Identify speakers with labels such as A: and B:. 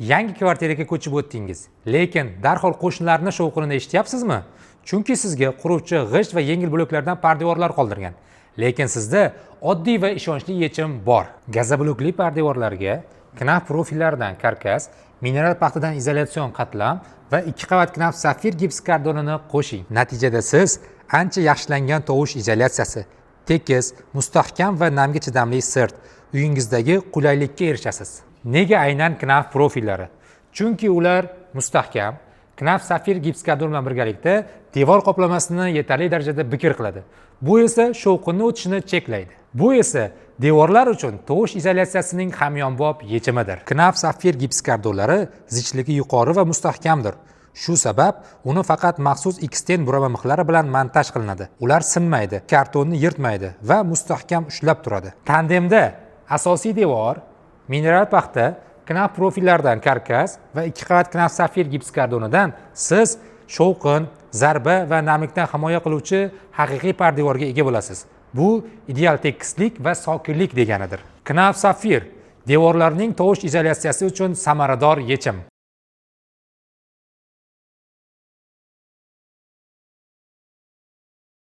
A: Yangi kvartiraga ko'chib o'tdingiz, lekin darhol qo'shnilarni shovqinini eshityapsizmi? Chunki sizga quruvchi g'isht va yengil bloklardan pardevorlar qoldirgan. Lekin sizda oddiy va ishonchli yechim bor. Gazoblokli pardevorlarga Knauf profillaridan karkas, mineral paxtadan izolyatsion qatlam va ikki qavat Knauf Safir gips kartonini qo'shing. Natijada siz ancha yaxshilangan tovush izolyatsiyasi, tekis, mustahkam va namga chidamli sirt, uyingizdagi qulaylikka erishasiz. Nega aynan Knauf profillari? Chunki ular mustahkam, Knauf Safir gips karton bilan birgalikda devor qoplamasini yetarli darajada bikir qiladi. Bu esa shovqinni o'tishini cheklaydi. Bu esa devorlar uchun tovush izolyatsiyasining hamyonbop yechimidir. Knauf Safir gips kartonlari zichligi yuqori va mustahkamdir. Shu sabab uni faqat maxsus X10 burama mixlari bilan montaj qilinadi. Ular sinmaydi, kartonni yirtmaydi va mustahkam ushlab turadi. Tandemda asosiy devor mineral paxta, Knauf profillardan karkas va ikki qavat Knauf Safir gips kartonidan siz shovqin, zarba va namlikdan himoya qiluvchi haqiqiy pardevorga ega bo'lasiz. Bu ideal tekislik va sokinlik deganidir. Knauf Safir devorlarning tovush izolyatsiyasi uchun samarador yechim.